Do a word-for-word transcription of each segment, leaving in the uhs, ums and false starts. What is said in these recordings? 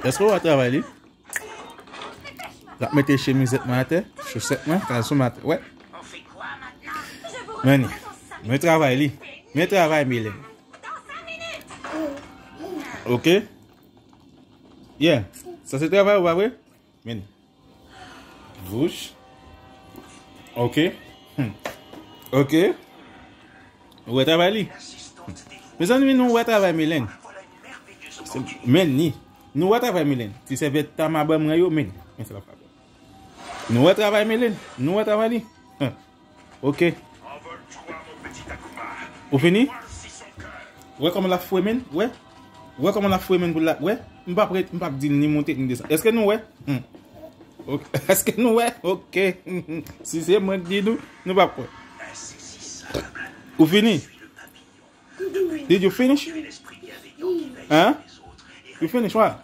Èske w wè travay li? L ap mete chemizèt mwen atè, chosèt mwen, kalson mwen atè. Wè. Men, men travay li. Men travay Mylène. Ok. Yeah. Sa se travay ou, pa vre? Men. Bouch. Ok. Hmm. Ok. Ou wè travay li? Mezanmi, nou wè travay Mylène. Men ni. Nou wè travay Mylène. Ti sèvyèt Tama ban mwen yo, men. Men se la pa. Nou wè travay Mylène. Nou wè travay li. Hum. Ok. Ou fini? Wè kòman l ap fwe men? Wè? Wè kòman l ap fwe men pou l la? Wè? M p ap ret, m p ap di l ni monte ni desann. Èske nou wè? Hmm. Ok. Èske nou wè? Ok. Si se mwen k di nou, nou p ap kwè. Ou fini? Did you finish? Hein? You finish what?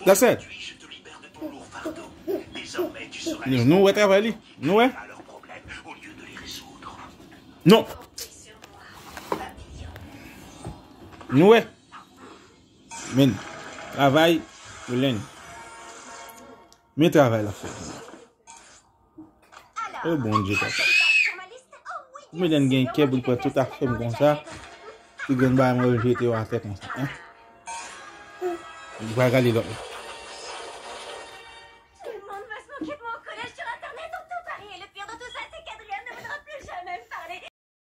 That's it. Nou, nou wè travay li. Nou wè? Non. Nou wè? Men, travay Mylène. Men travay l ap fè. O Bondye, papa. Mylène gen kè pou l pran tout afè m konsa. Ti grenn bagay mwen jete yo atè konsa, hein? Li pral gade lòt la.